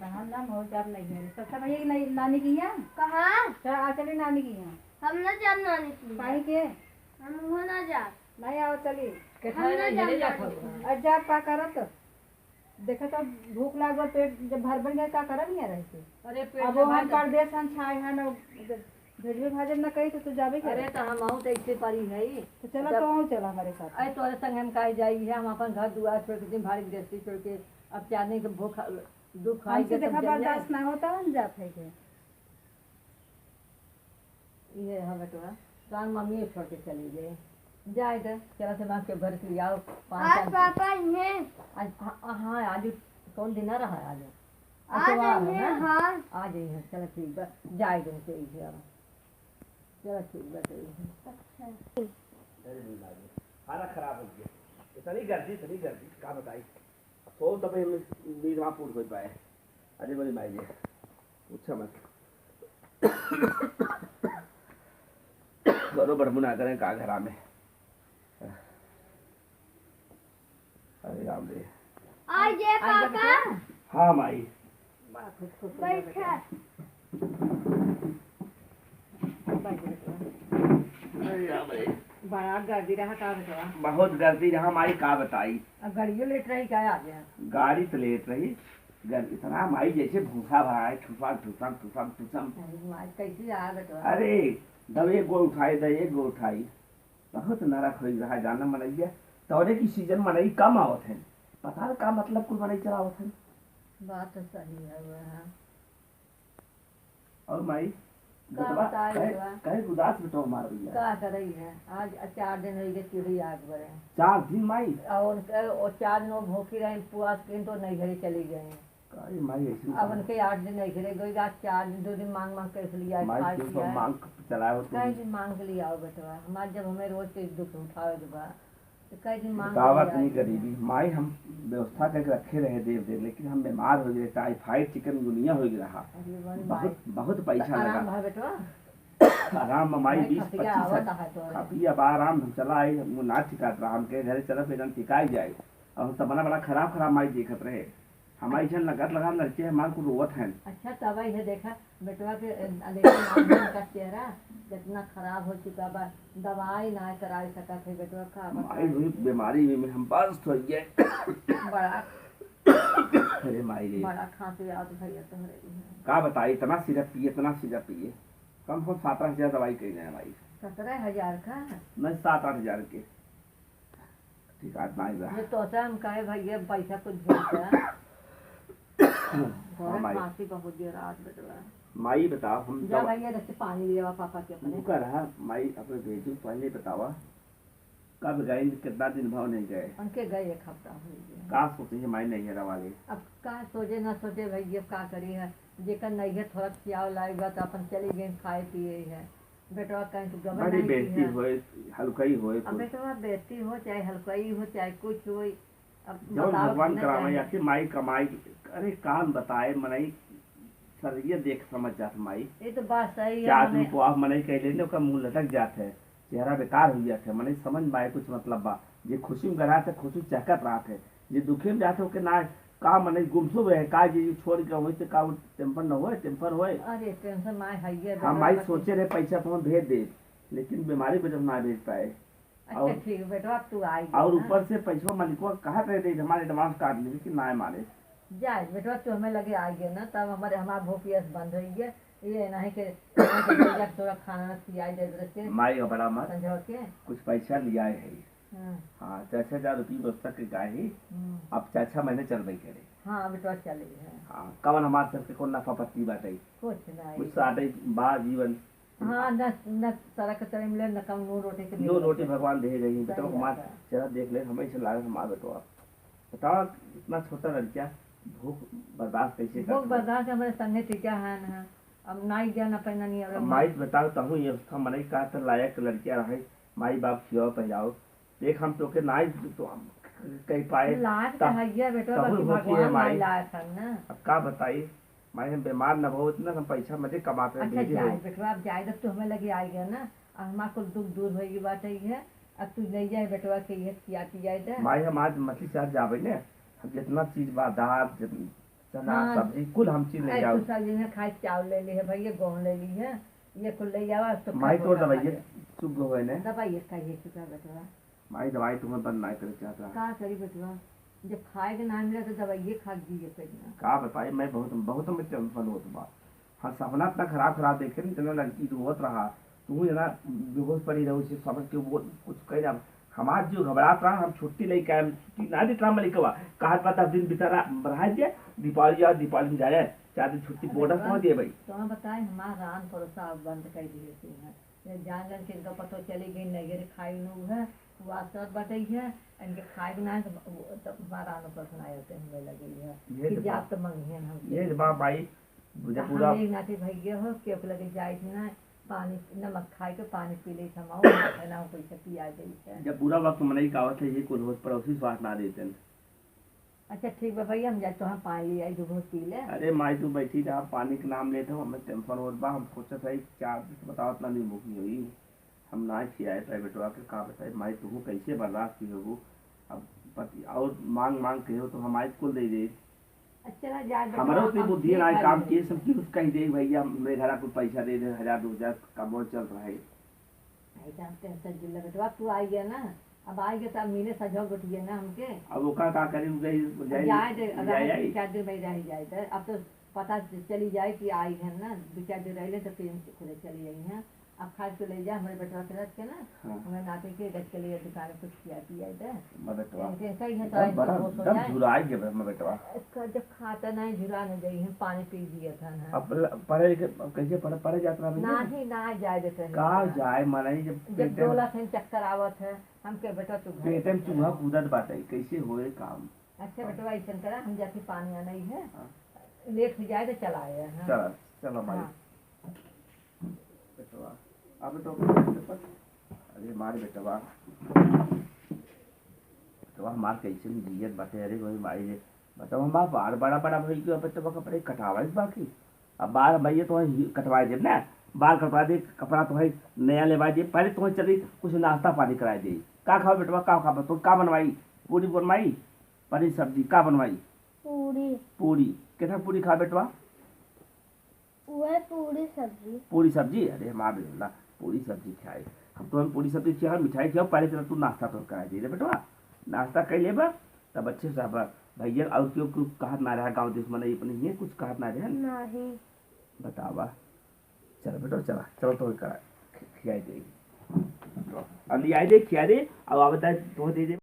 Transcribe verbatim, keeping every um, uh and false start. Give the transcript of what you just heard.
हम ना, हम जाब नहीं है। सस्ता भैया की नानी की यहाँ। कहाँ? चल, आ चली नानी की यहाँ। हम ना जाब नानी की यहाँ। काहे के? हम वहाँ ना जाब। नहीं आओ, चली। हम ना जाब नानी की यहाँ। अरे जाब का करत? देखा तो भूख लागल, पेट जब भर बन गए, का करब यहाँ रह के? अरे पेट अब जब हम भर परदेस हम छाए हैं ना, भेजबे भाजब ना कही तो तू जाबे करे। अरे तो हम आऊँ तो ऐसे परी है। तो चला तब तो आऊँ, चला हमारे साथ। अरे तोरे संग हम काहे जाई है, हम अपन घर दुआर छोड़ के, दिन भाड़ी गृहस्थी छोड़ के, अब चार दिन के भूख दुख आई हमसे के तब देखा चल जाए। बर्दाश्त ना होता, हम जात है के। ये है बेटवा, तोहार मम्मी छोड़ के चली गई। जाए दे, चला से माँ के घर के लियाओ, पाँच आज चार पापा इन्हें आज, हाँ, हाँ, आज कौन दिन रहा आज? आज अतवार है इन्हें, ना? हाँ। आ जाइए, चला ठीक बा, जाए दे उनके इधर। चला ठीक बा, जाइए। अच्छा। खाना खराब हो गया, इतनी गर्दी, इतनी गर्दी, का बताई। अब सो तबे हम नींद वहाँ पूर्ण हो पाए। अरे बड़ी माई जी, पूछा मत। करो बड़मुना करें का घरा में। अरे राम रे। आ जे पापा। हाँ माई। बड़ा खुश खुश हो जा बेटा। बैठा। बैठ बेटवा। अरे राम रे। बड़ा गर्दी रहा का बेटवा? बहुत गर्दी रहा माई, का बताई। अब गाड़ियों लेट रही का आ गया? गाड़ी तो लेट रही, गर्दी इतना माई जैसे भूसा भरा है, ठुसम, ठुसम, ठुसम, ठुसम। अरे माई, कैसे आ बेटवा? अरे, दब एक गो उठाई, दब एक गो उठाई। बहुत नरक होई रहा जाना मनैया। तोरे की सीजन मनई कम आवत है, पता न का मतलब कुल मनई चलावत है। बात तो सही है वह। और माई, का बेटवा बताई काहे, बेटवा? काहे उदास बेटवा मार रही है? का करई है, आज चार दिन होई गए चूल्ही आग बरे। चार दिन माई? और उनके, वो चार दिन वो भूखी रहे, उपवास किन तो नैहरे चली गई। काहे माई ऐसे अब उनके आठ दिन नैहरे गई, आज चार दिन, दो दिन मांग मांग के लिया, माई खाए तू सब पिए। मांग के चलाए हो तुम। कई दिन मांग के लिया आओ बेटवा, हमार जब हमें रोज के दुख उठावे के बा, तो कई दिन मांग बतावा लिया इतनी आओ। गरीबी, माई हम व्यवस्था करके रखे रहे देव देव, लेकिन हम बीमार हो गए, टाइफाइड चिकनगुनिया हो गया रहा। अरे बड़ी बहुत, माई। बहुत पैसा तो आराम लगा। भा बेटवा? आराम में माई नहीं, बीस खसिया पच्चीस आवत हजार। है तोरे। खसिया बा आराम, हम चला आई, हम ना टिकात रहा, हम कहे घरे चला फिर हम टिकाई जाए। और हम जमाना बड़ा खराब खराब माई देखत रहे। हमारे इधर लगत लगा लड़के हमारे को रोवत हैं। अच्छा, तब ये देखा बेटवा के, अ, लेकिन आदमी का चेहरा कितना खराब हो चुका बा, दवाई ना कराई सकत है बेटवा का बताई। माई हुई बीमारी में, में हम बस हो गए। बड़ा अरे माई रे। बड़ा खांसी आवत भैया तोहरे भी है। का बताई, इतना सिरप पिए, इतना सिरप पिए, कम से कम सत्रह हजार दवाई कही जाए माई। सत्रह हजार का? नहीं, सात आठ हजार के। ठीक है, ना ही रहा। ये तोसे हम कहे भैया पैसा कुछ भेज दे। हाँ, माई। खांसी बहुत जोर आवत बेटवा। माई बताओ, हम जा दवा भैया, रख के पानी ले आवा पापा के अपने। रुका रहा, माई अपने भेजू, पहले बतावा। कब गए, कितना दिन भाव नहीं गए? उनके गए एक हफ्ता हो गया। का सोचे है माई नैहरा वाले? अब का सोचे ना सोचे भैया, का करी है, जेकर नैहर थोड़ा खियाव लायक बा तो अपन चली गई खाए पिए है। बेटवा कहीं तो गबन बड़ी नहीं बेइज्जती किया। होए, हलुकाई होए अब कुल। बेटवा बेइज्जती हो, चाहे हलुकाई हो, चाहे कुछ हो, अब जौन बताओ भगवान कितना करावे चाहे। आखिर माई कमाई। अरे कान बताए मनई, शरीर देख समझ जात माई। ये तो बात सही है, चार दिन मने उपवास मनई कैले ने ओकर मुंह लटक जात है, चेहरा बेकार हो जात है, मनई समझ में आए कुछ मतलब बा। जे खुशी में रहत है, खुशी चहकत रहत है, जे दुखे में रहत है ओके ना का मनई गुमसुम रहे का, जे छोड़ के होई तो का उ टेंशन न होए, टेंशन होए। अरे टेंशन माई है ये हम बेटा माई का सोचे रहे पैसा तो हम भेज दे, लेकिन बीमारी वजह से ना भेज पाए। अच्छा, और ठीक है बेटवा, अब तू आई गया और ना। ऊपर से पैसवा मालिकवा कहा रहे दे, हमारे एडवांस काट लेवे कि ना मारे। जाए बेटवा, तू हमें लगे आ गया ना, तब हमारे, हमार भूख पियास बंद हो गया। ये नहीं के, नहीं के भैया के थोड़ा खाना खियाई दे दे के। माई घबरा मत, संझा के। कुछ पैसा लिया है। हाँ। हाँ, चार छह हजार रुपये व्यवस्था के गाही। हम्म। अब चार छह महीने चल रही करे। हाँ, बेटवा चले है। हाँ, कवन हमार सबके कौन नफा पत्ती बाटे? कुछ नहीं। कुछ साटे बा जीवन। हाँ, न, न सड़क चले मिले, न कम नून रोटी के नून लिए रोटी बचे। भगवान दे रही, सही बेटवा हमार बात है। चेहरा देख ले, हमें से लागत हमार बेटवा। बताओ, इतना छोटा लड़का भूख बर्दाश्त कैसे भूख करता? बर्दाश्त हमारे संगे टीका है ना, अब नाई गया ना पहना नहीं, अब अब माई बताओ, तहु ये अवस्था मनई का त लायक लड़का रहे, माई बाप खियाओ पहिराओ, देख, हम तोके नाई तो हम कह पाए, लायक तो तब, हइया बेटवा, तब बाकी होती है भगवान माई। नाई लायक हन ना। अब का बताई, माई हम बीमार न बहुत ना, हम पैसा मजे कमाते हैं, अच्छा, भेजे जाए हो। बेटवा, अब जाए, जब तू हमें लगे आ गया ना, अब हमार कुल दुख दूर होई बात है, अब तू ले जाए बेटवा के ये खिया पियाए दे। माई हम आज मछली शहर जावे ने, हम जितना चीज बा, दाल, जित-, चना, हाँ। सब्जी कुल हम चीज ले जाओ। कुल सब्जी में खाए, चावल ले ली है भैया, गेहूं ले ली है, ये कुल ले जाओ। अब तो माई, तोर दवाइये चुक गो है ने? दवाइये खाइए चुका बेटवा। माई, दवाई तुम्हें बंद ना करे चाहता। का करी बेटवा, जब खाए के ना मिले तो दवाइये खा के जिए पड़ना। का बताई, मैं बहुत, बहुत में टेंशन होत बा। हाँ, सपना इतना खराब खराब देखे न, जना लड़की रोवत रहा, तू जना बेहोश पड़ी रहो, उसे समझ के वो कुछ कह जा। हमार जो घबरात रहा, हम छुट्टी लेके आए, छुट्टी ना देत रहा मलिकवा, कहत बा दस दिन भीतर रहा, बढ़ा दिया, दीपावली आओ, दीपावली में जाए, चार दिन छुट्टी अरे बोनस वाह। पहुंच दिए भाई। तो हम बताए, हमार रान परोसा बंद कर दिए थे हैं। ये जान जान के इनका पता चली गई, नैहर खाई नू है, वो आसर बटई है, इनके खाए के ना है, तो वो, तो हमारा रान परोसा ना होते हमें लगे है ये कि तो जात बात। तो मंगी है हम। ये तो बात भाई, जब अब पूरा हम एक नाते भैया हो, केहू के लगे जाइत ना, पानी, नमक खाए के पानी पी लेत हम, और ना खाए ना हो, कोई से पिया जाइत है। जब पूरा वक्त मनई का आवत है, ये कुल होत पड़ोसी स्वाद ना देते हैं। अच्छा ठीक बा भैया, हम जाए तो हम पानी ले आई, दो घूंट पी ले। अरे माई, तू बैठी रहा, पानी के नाम लेत हो, हमें टेंशन होत बा, हम सोचत है चार दिन से बतावत ना नींबू की हुई, हम ना खियाए पाए बेटवा के, का बताए माई, तू कैसे बर्दाश्त की होबू। अब पति और मांग मांग के हो तो हम आज कुल दे दे। अच्छा ना, जाए दे, हमरो हम पे बुद्धि ठीक ना है काम भैया। किए, सब केहू से कह दे, "भैया, हमरे घरा कुल पैसा दे दे, हजार दो हजार का बहुत चल रहा है।" भाई साहब, टेंशन जिन ले बेटवा, तू आई गया ना, अब आई गया तो अब मिले सजो गोटिए ना हमके। अब ओका का करी, उ गई, अब जाई, जाए दे, अब जाए रह, आई। दो चार दिन भाई रह जाए दे, अब तो पता चली जाए कि आई है ना, दो चार दिन रह ले तो प्रेम से खुले चली आई हैं। अब खाए के ले जा, हमारे बेटवा के रख के ना, हाँ। हमारे नाते के रख के ले जा दुकान में कुछ खिया पिया दे। मैं बेटवा। इनके सही है तो एकदम आज बड़ा, तो होश हो एकदम जाए। झुराई गए मैं बेटवा। इसका जब खाता नहीं, झुरा नहीं जाई, हम पानी पी दिए था ना। अब ल-, पढ़े लिखे, अब कैसे पढ़े, पढ़े जात रहा भैया? नहीं, ना जाए देते हैं का बेटवा। जाए, मनई जब जब पेटे में डोला से चक्कर आवत है, हम के बेटा तू घर पेटे में पे चूहा रह। कूदत बाटे, कैसे होए काम? अच्छा बेटवा, ऐसन करा, हम जाके पानी आनई है। हाँ। लेट हो जाए तो चला आए, हाँ। चला, चला माई। हाँ। बेटवा, अब तो, अरे मार बेटवा। बेटवा हमार कैसे में जियत बाटे, अरे भाई माई रे। बेटवा हमार बार बड़ा बड़ा भई गयो, बेटवा कपड़े कटावा इस बाकी। अब बार भैया तो ही कटवाए देब ना, बार कटवा दे, कपड़ा तो है नया लेवा दे, पहले तो चली कुछ नाश्ता पानी कराए दे। का खाओ बेटवा, का खाओ? तो का बनवाई? पूरी बनवाई? पनीर सब्जी? का बनवाई? पूरी। पूरी। कितना पूरी खा बेटवा? उहे पूरी सब्जी। पूरी सब्जी? अरे हमार बेटवा, पूरी सब्जी खाए। हम तो हम पूरी सब्जी खिया, मिठाई खिया, पहले चला तू नाश्ता तो कराए दे रे बेटवा। नाश्ता कर लेबा, तब अच्छे से अब भैया और क्यों कुछ कहत ना रहा, गाँव देश में नहीं अपने ये कुछ कहत ना रहे। नहीं। बतावा। चल बेटा, चला, चल तो करा, खि-, खियाई दे। तो अब लियाई दे, खिया दे, अब आवता है, तो दे दे।